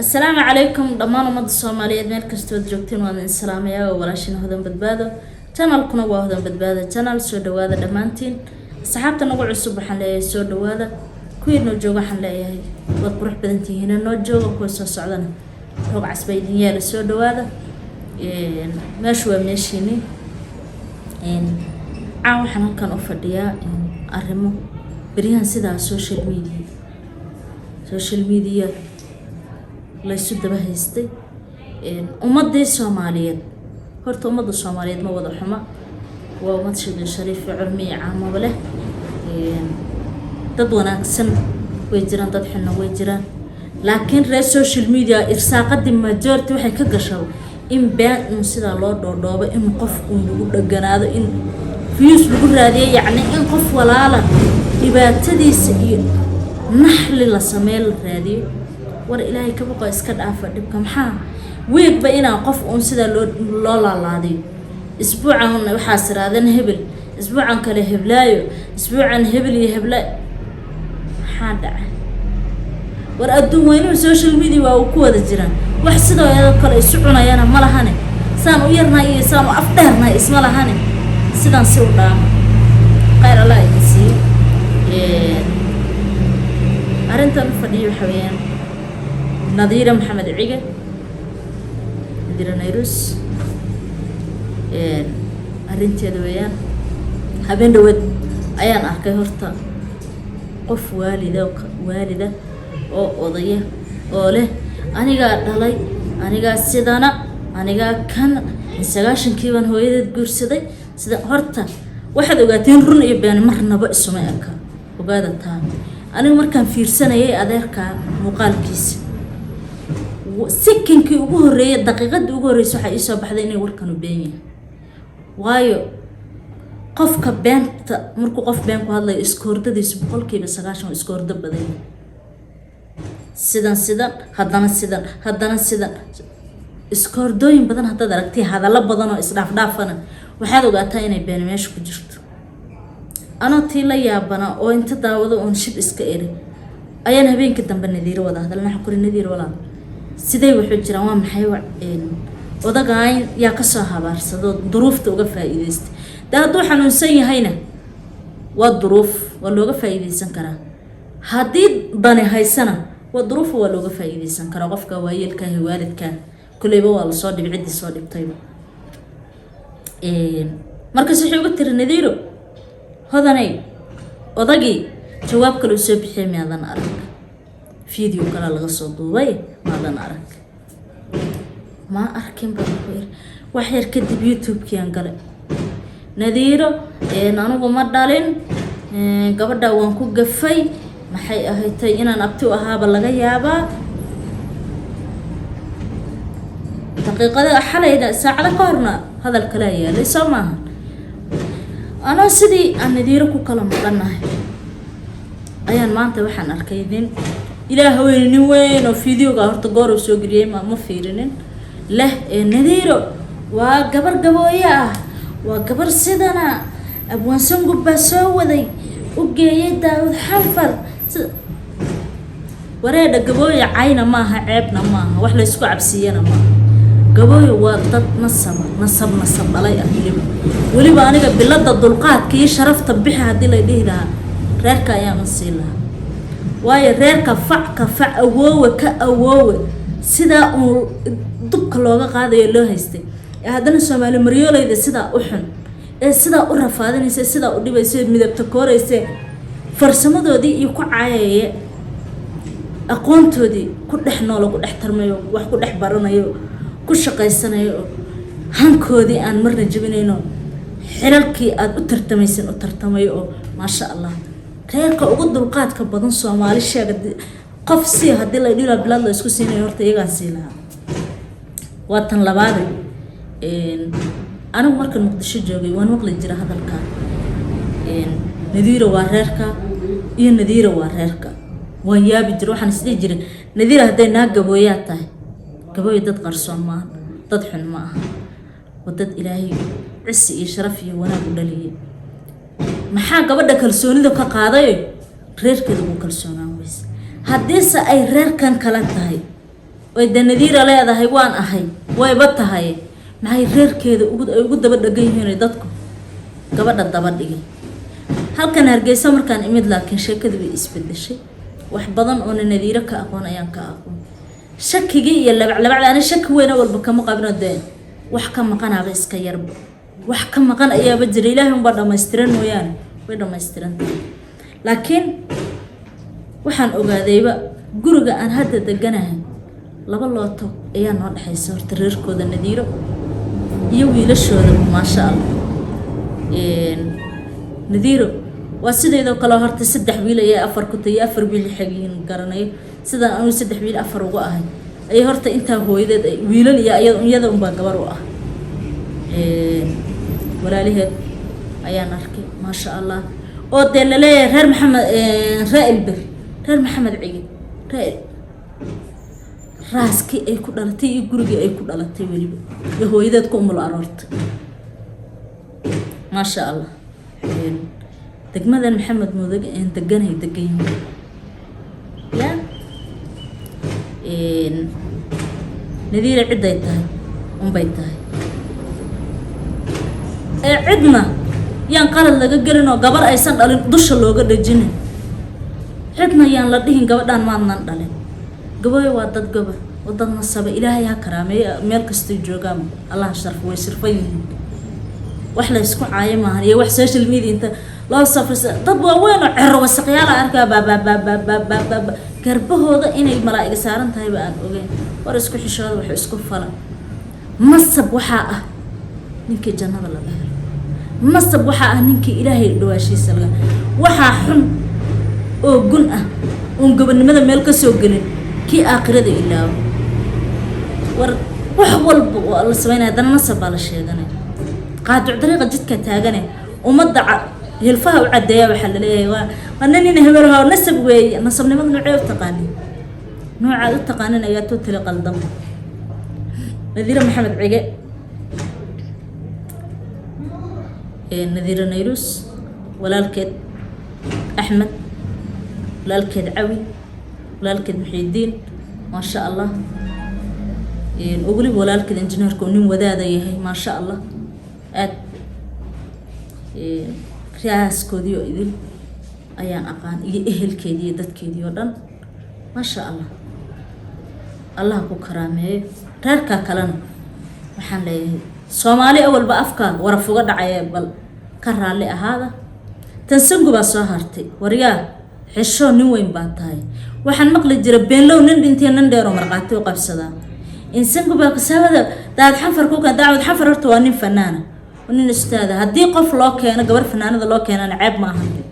Asalaamu calaykum dhammaan ummadda Soomaaliyeed meel kastood joogteen, waan idin salaamayaa. Waa walaashin Hodan Badbaado, channelkuna waa Hodan Badbaado Channel. Soo dhawaada dhammaantiin. Asxaabta nagu cusub waxaan leeyahay soo dhawaada, kuwii noo jooga waxaan leeyahay waad qurux badantihiin, noo jooga, kuwa soo socdana roog casba idin yaala, soo dhawaada. Meeshu waa meeshiini. Caan waxaan halkan u fadhiyaa arrimo beryahan sidaa social media laysu daba haystay. Ummadii Soomaaliyeed, horta ummadda Soomaaliyeed ma wada xuma, waa ummad shaqi shariif, culmi iyo caamaba leh. Dad wanaagsan way jiraan, dad xunna way jiraan, laakiin reer social media irsaaqadii majority waxay ka gashaa in been un sidaa loo dhoodhoobo, in qof uun lagu dhaganaado, in views lagu raadiyo, yacni in qof walaala dhibaatadiisa iyo naxli la sameey la raadiyo. War Ilaahay ka baqo, iska dhaafa dhibka. Maxaa weegba inaan qof uun sidaa loo laalaadiyo? Isbuucan waxaas iraadan hebel, isbuucan kale heblaayo, isbuucan hebel iyo heblaayo, maxaa dhacay? War adduun weynuhu social media waa uu ku wada jiraan, wax sidoo kale isu cunayana ma lahane. Saan u yarnahay iyo saan u afdheernahay isma lahane, sidaan si u dhaamo. Khayr Allah idin siiyo. Arrintan u fadhiyo waxa weeyaan Nadiira Maxamed Cige, Nadiira Nayrus arrinteeda weeyaan. Habeen dhaweed ayaan arkay horta qof waalida oo odaya oo leh anigaa dhalay, anigaa sidana, anigaa kan 90-kii baan hooyadeed guursaday. Sida horta waxaad ogaateen, run iyo been marnaba isuma eka, ogaada taa. Anigu markaan fiirsanayay adeerka muuqaalkiisa, sekonkii ugu horreeyay, daqiiqadii ugu horreysa, waxaa iisoo baxday inay warkanu been yahay. Waayo, qofka beenta, markuu qof been ku hadlayo, iskoordadiisu 90% waa iskoordo badan yahay. Sidan sidan, haddana sidan, haddana sidan, iskoordooyin badan haddaad aragtay, hadallo badan oo isdhaafdhaafana, waxaad ogaataa inay been meesha ku jirto. Anoo tii la yaabana oo inta daawado oon shib iska eri ayaan habeenkii dambe Nadiiro wada hadalna. Waxaan kuri, "Nadiir walaal, sidee wuxuu jiraan? Waa maxay odagayn yaa kasoo habaarsado duruufta uga faa-iideystay?" Dee hadduu xanuunsan yahayna waa duruuf, waa looga faa-iideysan karaa. Haddii dani haysana waa duruufa, waa looga faa-iideysan karaa. Qofka waayeelkaahi, waalidkaa, kuleyba waa lasoo dhib, ciddii soo dhibtayba. Markaas waxay uga tiri Nadiiro, "Hodanay, odagii jawaab kale uu soo bixiyay maadan arag? Video kale laga soo duubay maadan arag?" "Ma arkin," baan ku iri. Wax yar kadib YouTube-kiiaan galay. "Nadiiro, anigu ma dhalin gabadha, waan ku gafay, maxay ahaydtay inaan abti u ahaaba laga yaabaa." Daqiiqada xalayna, saacado ka horna hadal kalaa yaalay, soo maaha? Anoo sidii aan Nadiiro ku kala maqanahay ayaan maanta waxaan arkay nin, Ilaah weyne, nin weyn oo videoga horta goor uu soo geliyey ma fiirinin, leh ee "Nadiiro waa gabar gabooye ah, waa gabar sidana, Abwaan Sangub baa soo waday, u geeyay Daawud Xanfar." Sida wareedha, gabooye cayna maaha, ceebna maaha, wax laysku cabsiiyana maaha. Gabooye waa dad nasaba, nasab nasab dhalay ah. Weliba aniga bilada dulqaadka iyo sharafta bixi haddii la dhihi lahaa, reerka ayaan u siin lahaa. Waayo, reerka fac ka fac, awoowe ka awoowe, sidaa uun dubka looga qaadayo loo haystay, ee haddana Soomaali maryoolayda sidaa u xun, ee sidaa u rafaadinaysa, sidaa u dhibaysa, midabta kooraysa, farsamadoodii iyo ku caayaya aqoontoodii, ku dhex noolo, ku dhex tarmayo, wax ku dhex baranayo, ku shaqaysanayo, oo hankoodii aan marna jebinayno, xilalkii aada u tartamaysan u tartamayo, oo maasha Allah, reerka ugu dulqaadka badan Soomaali sheega. Qof sii haddii la dhihi lahaa bilaad la isku siinayo, horta iyagaan sii lahaa. Waa tan labaade, anigu markaan Muqdisho joogay waan maqli jira hadalka "Nadiira waa reerka" iyo "Nadiira waa reerka". Waan yaabi jira, waxaan isdhihi jiray, Nadiira hadday naa gabooyaa tahay, gabooyo dad qarsoon maaha, dad xun ma aha, waa dad Ilaahay cisi iyo sharaf iyo wanaag u dhaliyay. Maxaa gabadha kalsoonida ka qaaday? Reerkeeda ugu kalsoonaan weyse. Haddiise ay reerkan kala tahay Oy dee Nadiira leedahay waan ahay, wayba tahay. Maxay reerkeeda ugu ay ugu daba dhegan yihiin dadku gabadha daba dhigay halkan Hargeysa markaan imid? Laakiin sheekadii way isbedeshay. Wax badan oona Nadiiro ka aqoon ayaan ka aqoon. Shakigii iyo labaclabacda, ani shaki weyna walba kama qabino. Dee wax ka maqanaaba iska yarba, wax ka maqan ayaaba jira. Ilaahay unbaa dhamaystiran mooyaane, way dhamaystiran tahay. Laakiin waxaan ogaadayba guriga aan hadda deganahay laba looto ayaa noo dhexaysa horta reerkooda Nadiiro iyo wiilashoodaba, maasha Allah. Nadiiro waa sideedoo kale horta, saddex wiil ayay afar ku tahay, afar wiil xagiin garanayo. Sidaan anugu saddex wiil afar uga ahay ayay horta intaa hooyadeed ay wiilal iyo iyada unbaa gabar u ah. Walaalaheed ayaan arkay, maasha Allah, oo dee laleeyahay reer Maxamed, ree Ilbir, reer Maxamed Cige, ree raaskii ay ku dhalatay iyo gurigii ay ku dhalatay weliba iyo hooyadeed ku umul aroortay, maasha Allah. Degmadan Maxamed Mudug een deganay degan yihiin ya Nadiira cidday tahay unbay tahay ee cidna yaan qalad laga gelin oo gabar aysan dhalin dusha looga dhejinin. Cidna yaan la dhihin gabadhaan maadnan dhalin. Gabooyo waa dad goba oo dad nasaba. Ilaahay ha karaameeyo meel kastay joogaan, Allah sharfo, way sharfan yihiin. Wax la isku caayo maahan iyo wax social media inta loo safrisa dad waaweyn oo cero wasaqyaala arkaa baabaabaabaabaaba garbahooda inay malaa'iga saaran tahayba aan ogeyn. War isku xishooda, wax isku fala. Nasab waxaa ah ninkii jannada laga helo. Nasab waxaa ah ninkii Ilaahay dhawaashiisa laga. Waxaa xun oo gun ah oon gobonnimada meel ka soo gelin kii aakhirada ilaawo. War wax walba oo la sameynaya, haddana nasab baa la sheeganaya. Qaaduc dariiqa jidka taagane ummadda hilfaha u caddeeya waxaa laleeyahay waa nin ina hebelho nasab weeye. Nasabnimada noocee u taqaanin? Noocaad u taqaanin ayaa totally qaldan. Nadiire Maxamed Cige, Nadiire Nayrus, walaalkeed Axmed, walaalkeed Cawi, walaalkeed Muxiidiin, maasha Allah. Oo weliba walaalkeed injineerka uu nin wadaada yahay, maasha Allah. Aad raaskoodii oo idil ayaan aqaan iyo ehelkeedii iyo dadkeedii oo dhan, maasha Allah. Allah ku karaameeyo. Reerkaa kalena waxaan leeyahay, Soomaali awalba afka waraf uga dhacaya, bal ka raalli ahaada. Tan Sangu baa soo hartay. Waryaa, xesho, nin weyn baa tahay. Waxaan maqli jira beenlow nin dhintay nin dheeroo markhaati u qabsadaa. In Sangu baa kasaabada Daad Xanfar ku kan. Daawad Xanfar horta waa nin fanaana, waa nin ustaada. Haddii qof loo keeno, gabar fanaanada loo keenana, ceeb ma ahante.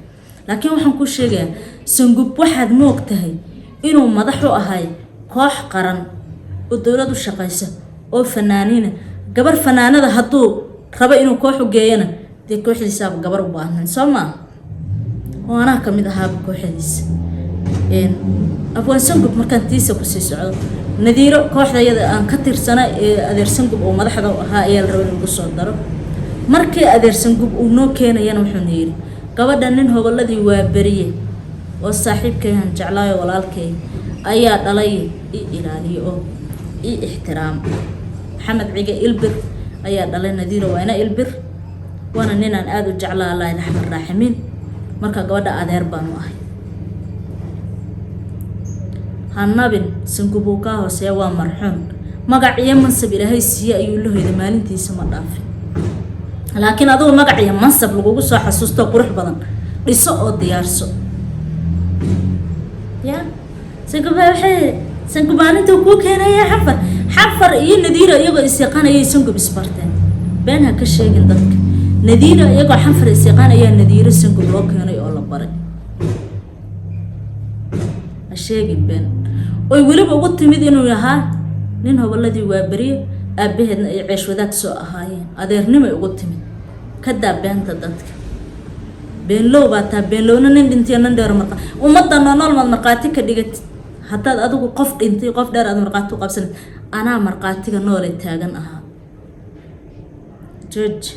Laakiin waxaan kuu sheegayaa, Sangub, waxaad moog tahay inuu madax u ahay koox qaran oo dowlad u shaqaysa oo fanaaniina. Gabar fanaanada hadduu rabo inuu koox u geeyana, dee kooxdiisaaba gabar u baahan, soo maa? Oo anaa kamid ahaaba kooxdiisa. Abwaan Sangub markaan tiisa kusii socdo, Nadiiro kooxda iyada aan ka tirsana ee adeer Sangub oo madaxda u ahaa ayaa la raba in lagu soo daro. Markii adeer Sangub uu noo keenayana, wuxuuna yidhi gabadha nin hobolladii waa beriye oo saaxiibkayhan jeclaayo, walaalkay ayaa dhalay, i ilaaliyo oo i ixtiraamo. Maxamed Cige Ilbir ayaa dhalay Nadiiro, waa ina Ilbir, waana ninaan aada u jeclaa, Allah raxman raaximiin. Marka gabadha adeer baanu ahay. Hanabin, Sangubuu kaa hooseeya, waa marxuum. Magac iyo mansab Ilaahay siiye ayuu la hoyday, maalintiisa ma dhaafin. Laakiin adugu magac iyo mansab lagugu soo xasuusto qurux badan dhiso oo diyaarso. Ya Sanguba waxay Sangub maalintuu kuu keenaya Xafar, Xafar iyo Nadiiro iyagoo isyaqaanayay Sangub isbarteen. Been ha ka sheegin dadka. Nadiiro iyagoo Xanfar isyaqaan ayaa Nadiiro Sangub loo keenay oo la baray. Ha sheegin been. Oy weliba ugu timid inuu ahaa nin hobolladii waa beriye, aabaheedna ay ceesh wadaag soo ahaayeen, adeernimay ugu timid. Ka daa beenta dadka. Beenlow baa taa. Beenlowna nin dhintiyo nin dheer marqa ummadda noonool maad markhaati ka dhigatid. Haddaad adigu qof dhintay, qof dheer aad markhaati u qabsanid, anaa markhaatiga noole taagan ahaa. George,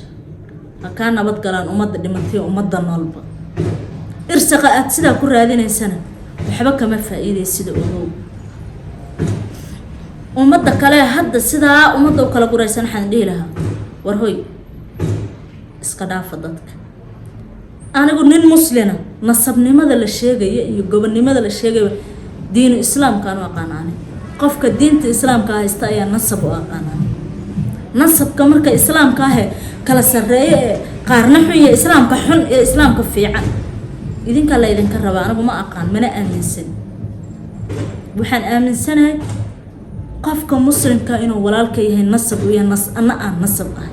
ha kaa nabad galaan ummadda dhimatay, ummadda noolba. Irsaqa aad sidaa ku raadinaysana waxba kama faa-iiday sida ogow. Ummadda kale hadda sidaa ummadda u kala guraysan waxaan dhihi lahaa, war hoy, iska dhaafa dadka. Anigu nin muslina, nasabnimada la sheegaya iyo gobonnimada la sheegaya, diinu islaamkaan u aqaan. Ani qofka diinta islaamka haysta ayaa nasab u aqaanaan. Nasabka marka islaamka ahe kala sarreeyo ee qaarna xun iyo islaamka xun ee islaamka fiican, idinkaa la idinka rabaa. Anigu ma aqaan, mana aaminsan. Waxaan aaminsanahay qofka muslimka inuu walaalka yahay, nasab u yahay, nas ana aan nasab ahay.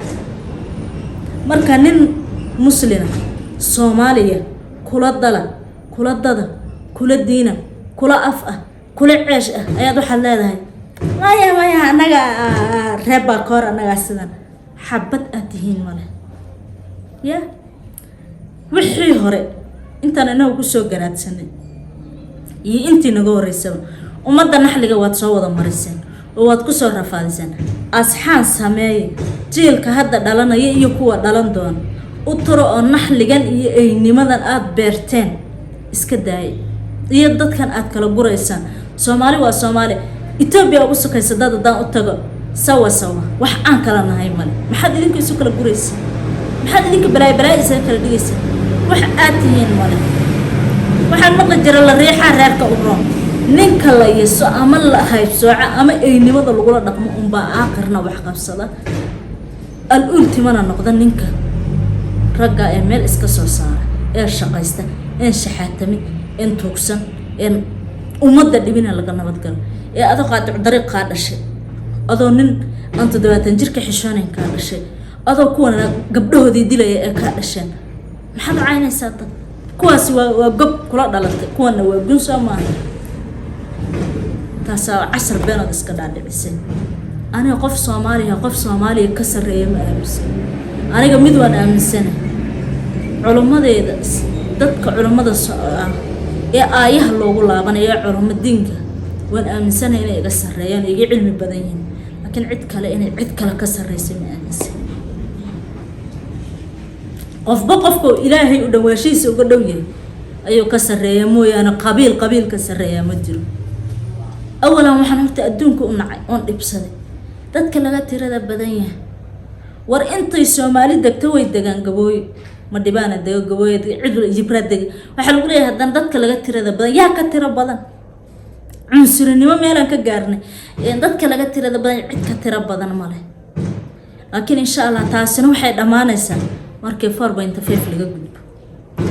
Marka nin muslina, Soomaaliya, kula dala, kula dada, kula diina, kula af ah, kula ceesh ah, ayaad waxaad leedahay, "Maya, maya, annaga reer baakoor, annagaa sidan." Xabad aad tihiin male. Ya wixii hore intaan inagu kusoo garaadsanay iyo intii naga horeysaba, ummadda naxliga waad soo wada mariseen oo waad kusoo rafaadiseen. Asxaan sameeye, jiilka hadda dhalanaya iyo kuwa dhalan doona u turo, oo naxligan iyo eynimadan aada beerteen iska daaya, iyo dadkan aad kala guraysaan. Soomaali waa Soomaali. Etoobiya ugu sokaysa dad haddaan u tago, sawa sawa, wax aan kala nahay male. Maxaad idinka isu kala guraysa? Maxaad idinka balaay balaay isaga kala dhigaysa? Wax aad tihiin male. Waxaan maqli jira, la riixaa reerka u roon. Ninka la yeso ama la haybsooco ama eynimada lagula dhaqmo unbaa aakhirna wax qabsada, al-ultimana noqda ninka ragga ee meel iska soo saara, ee shaqaysta, een shaxaatamin, een tuugsan, een ummadda dhibina laga nabadgalo. Ee adoo qaadic dariiq kaa dhashay, adoo nin aan 70 jirka xishoonayn kaa dhashay, adoo kuwana gabdhahoodii dilaya ee kaa dhasheen, maxaad u caynaysaa dad? Kuwaasi waa gob kula dhalatay, kuwana waa gun. Soo maaha? Taasaa cashar beenood iska dhaadhicisay. Aniga qof Soomaaliya qof Soomaaliya ka sarreeya ma aaminsan. Aniga mid waan aaminsana: culummadeeda, dadka culummada ah ee aayaha loogu laabanayo ee culummo diinka, waan aaminsanahay inay iga sarreeyaan, iga cilmi badan yihiin. Laakiin cid kale inay cid kale ka sarreysa ma aaminsan. Qofba qofka Ilaahay u dhawaashihiisa uga dhow yahay ayuu ka sarreeya mooyaane, qabiil qabiil ka sarreeyaa ma jiro. Awalan, waxaan horta adduunka u nacay oon dhibsaday dadka laga tirada badan yahay. War intay Soomaali degto way degaan. Gabooyo ma dhibaana dego, Gabooyo cid Jibraa dega. Waxaa lagu leeyahay haddana dadka laga tirada badan. Yaa ka tiro badan? Cunsurinimo meelaan ka gaarnay, dadka laga tirada badan cid ka tiro badan ma leh. Laakiin insha Allah taasina waxay dhammaanaysaa markii 4.5 laga gudbo,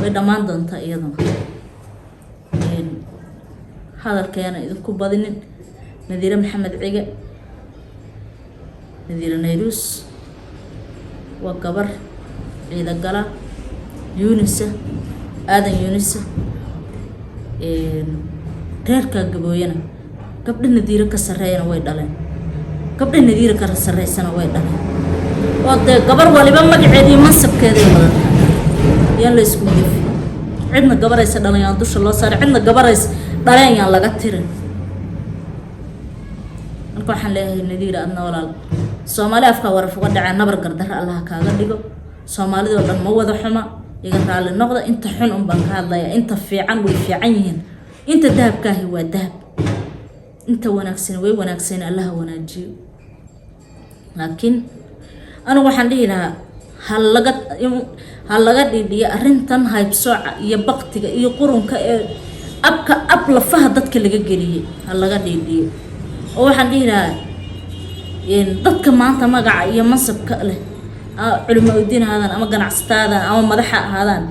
way dhammaan doontaa iyaduna. Hadalkeena idinku badinin. Nadiire Maxamed Cige, Nadiire Nayruus, waa gabar Ciidagala, Yuunisa Aadan Yuunisa, reerkaa Gabooyana. Gabdha Nadiire ka sarreeyana way dhaleen, gabdha Nadiire ka sarreysana way dhaleen, oo dee gabar waliba magaceedii mansabkeeday wadataa. Yaan la isku gefi. Cidna gabaraysa dhalan yaan dusha loo saaray, cidna gabarays dhaleen yaan laga tirin. Marka waxaan leeyahay, Nadiire, adna walaal, Soomaali afkaa waraf uga dhacee, nabar gardarre Allaha kaaga dhigo. Soomaalidoo dhan ma wada xuma, iga raalli noqda. Inta xun un baan ka hadlaya. Inta fiican way fiican yihiin, inta dahabkaahi waa dahab, inta wanaagsan way wanaagsan, Allaha wanaajiyo. Laakiin anigu waxaan dhihi lahaa, ha laga ha laga dhidhiyo arrintan haybsooca iyo baktiga iyo qurunka ee abka ab lafaha dadka laga geliyey. Ha laga dhidhiyo. Oo waxaan dhihi lahaa, dadka maanta magaca iyo mansabka leh, culimo udiin ahaadaan ama ganacsataadaan ama madaxa ahaadaan,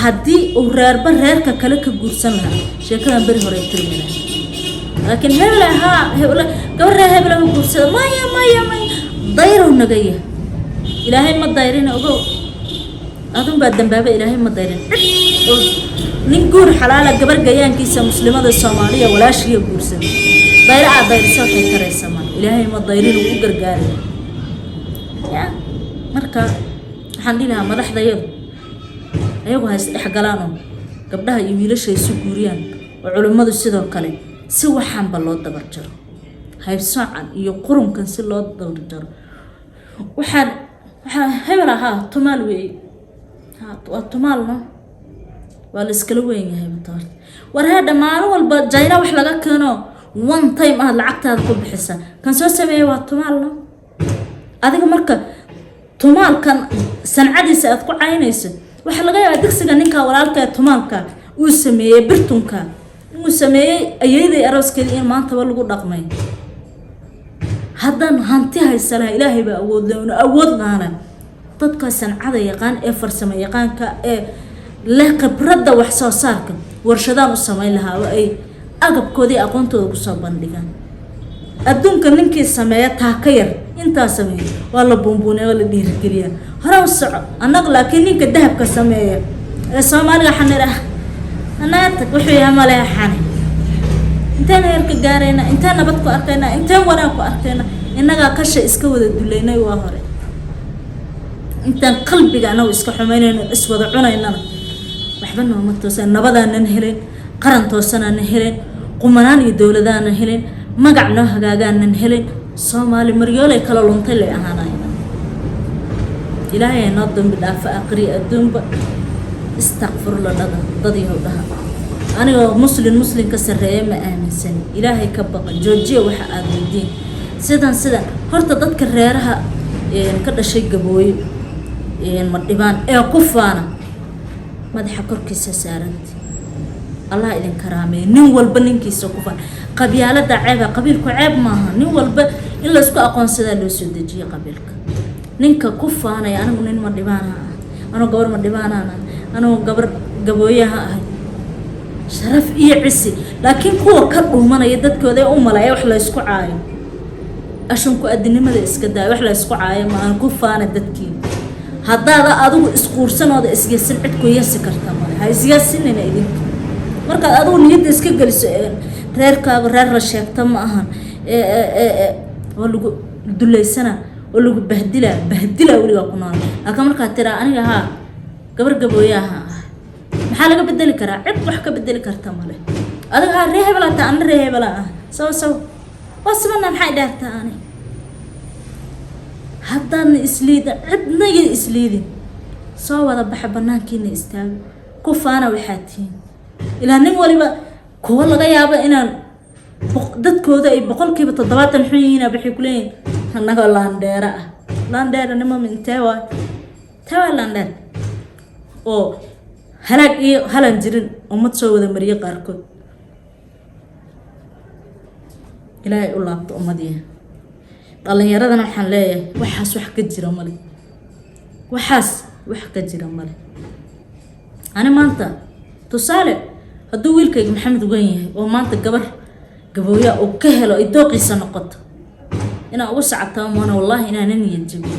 haddii uu reerba reerka kale ka guursan lahaa, sheekadan beri hore tirmi lahaa. Laakiin hebele haa, hebele gabar reer hebele u guursada, maya, maya, maya, dayrow naga yahay. Ilaahay ma dayrina, ogow, adun baa dambaaba. Ilaahay ma dayrin cid oo nin guur xalaala gabar gayaankiisa muslimada Soomaaliya walaashiya guursada. Dayro aad dayrisa waxay taraysa ma Ilaahay ma dayrin, uu u gargaaraya ya. Marka waxaan dhihi lahaa, madaxda iyadu ayagu ha isdhex galaan oo gabdhaha iyo wiilasha isu guuriyaan, oo culimmadu sidoo kale, si waxaanba loo dabar jaro, haybsoocan iyo qurunkan si loo dabar jaro. Waxaa hebel ahaa tumaal weeye. Ha, waa tumaal, no waa la iskala weyn yahay batoorta. War heedha, maalin walba Jayna wax laga keeno. One time aad lacagtaada ku bixisaa. Kan soo sameeya waa tumaalno. Adiga marka tumaalkan sancadiisa aad ku caynayso, waxaa laga yaabaa digsiga ninka walaalka ee tumaalka uu sameeyey, birtunka uu sameeyey ayeeday arooskeeda in maantaba lagu dhaqmay. Haddaan hanti haysanaha, Ilaahay baa awood leh, una awood lahaana dadka sancada yaqaan ee farsamo yaqaanka ee leh khibradda wax soo saarka, warshadaan u samayn lahaa oo ay agabkoodii aqoontooda kusoo bandhigaan adduunka. Ninkii sameeya taa ka yar intaa sameeya waa la buunbuunaya, waa la dhiirigeliyaa, hore u soco. Annaga laakiin ninka dahabka sameeya ee Soomaaliga xanir ah annaga tag wuxuu yahay maleha xani. Inteen heerka gaarayna? Inteen nabad ku arkayna? Inteen wanaag ku arkayna? Innagaa kasha iska wada dulaynay waa hore. Intaan qalbiga anagu iska xumaynayno, iswada cunaynana, waxba nooma toosan. Nabadaanan helin, qaran toosanaanan helin, qumanaan iyo dowladaanan helin, magac noo hagaagaanan helin. Soomaali maryoolay kala luntay lay ahaanayna. Ilaahay noo dambi dhaafo aqriya adduunba. Istakfurla dhada dadyahow dhaha. Anigoo Muslin, Muslim ka sarreeya ma aaminsani. Ilaahay ka baqa, joojiya waxa aada weydiin. Sidan sidan horta dadka reeraha ka dhashay Gabooyo ma dhibaan ee ku faana madaxa korkiisa saaranta. Allah idin karaameeyo. Nin walba ninkiisa ku faan. Qabyaalada ceeba, qabiilku ceeb maaha. Nin walba in laysku aqoonsadaa loo soo dejiyay qabiilka. Ninka ku faanaya, anigu nin ma dhibaana ah, anigu gabar ma dhibaanaan ah, anigu gabar Gabooyaha ahay, sharaf iyo cisi. Laakiin kuwa ka dhuumanaya dadkooda ee u malaya wax laysku caayo, ashunku adinimada iska daaya. Wax laysku caayo ma aan ku faana dadkiina. Haddaada adigu isquursanooda isyasin, cid ku yasi karta male. Ha isyasinina idinka. Markaad adigu niyadda iska geliso reerkaaba reer la sheegta ma ahan, waa lagu dulaysanaa oo lagu bahdilaa, bahdilaa weligaa ku nool. Laakiin markaad tiraa aniga haa gabar Gabooyaha ah, maxaa laga bedeli karaa? Cid wax ka bedeli karta male. Adiga haa ree hebelaa taa, anna ree hebelaa ah, sawa sawa waa simana. Maxay dheertaa ani haddaadna isliidin? Cidnaya isliidin. Soo wada baxa, banaankiina istaago, ku faana waxaad tihiin. Ilaa nin waliba kuwa laga yaabo inaan dadkooda ay 70% xun yihiin, waxay kuleeyihin annagoo laandheera ah. Laandheera nimo intee waay? Intee waa laandheer oo halaag iyo halan jirin ummad soo wada mariye qaarkood? Ilaahay u laabto ummadiya. Dhalinyaradana waxaan leeyahay, waxaas wax ka jira male, waxaas wax ka jira male. Ani maanta tusaale, hadduu wiilkayga Maxamed ugan yahay oo maanta gabar Gabooya uu ka helo, ay dooqiisa noqoto, inaan ugu sacabtaba moona. Wallaahi inaanan niyad jabiyo,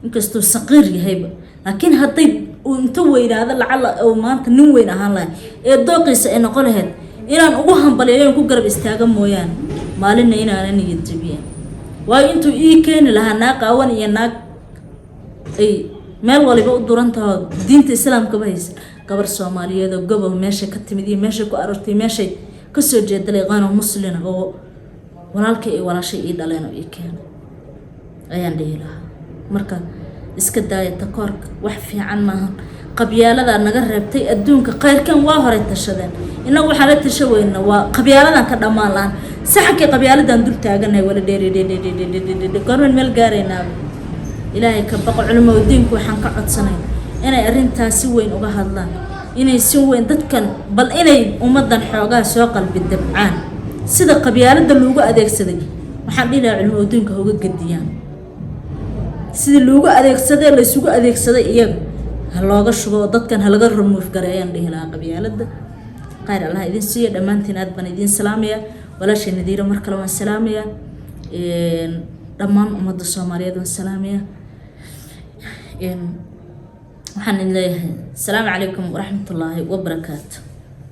inkastuu saqiir yahayba. Laakiin hadday uu inta weynaado, lacala uu maanta nin weyn ahaan lahay ee dooqiisa ay noqon lahayd, inaan ugu hambaliyo, in ku garab istaaga mooyaane, maalinna inaanan niyad jabiyen. Waayo, intuu ii keeni lahaa naag qaawan iyo naag ay meel waliba u duran taho, diinta Islaamkaba haysa, gabar Soomaaliyeed oo gobow meeshay ka timid iyo meeshay ku aroortay, meeshay kasoo jeeda layaqaano, muslina oo walaalkay iyo walaashay ii dhaleen oo ii keenay ayaan dhihi lahaa. Marka iska daaya takoorka, wax fiican maahan. Qabyaaladaa naga reebtay adduunka khayrkan. Waa horay tashadeen, innagu waxaan la tasha weyna waa qabyaaladan ka dhammaan lahan. Saxankii qabyaaladan dul taaganahay wala dheeri goormaan meel gaaraynaaba? Ilaahay ka baqo. Culimadiinku waxaan ka codsanay inay arrintaas si weyn uga hadlaan, inay si weyn dadkan bal inay ummaddan xoogaa soo qalbi dabcaan. Sida qabyaalada loogu adeegsaday, waxaan dhihi lahaa culimadiinku ha uga gediyaan. Sidii loogu adeegsaday, laysugu adeegsaday, iyaga ha looga shubo oo dadkan ha laga remove gareeyaan dhihi lahaa qabyaalada. Khayr Allah idin siiyo dhammaantiin. Aad baan idin salaamaya. Walaashay Nadiiro mar kale waan salaamaya. Dhammaan ummadda Soomaaliyeed waan salaamaya. Waxaan idin leeyahay asalaamu calaykum waraxmatullaahi wabarakaatu.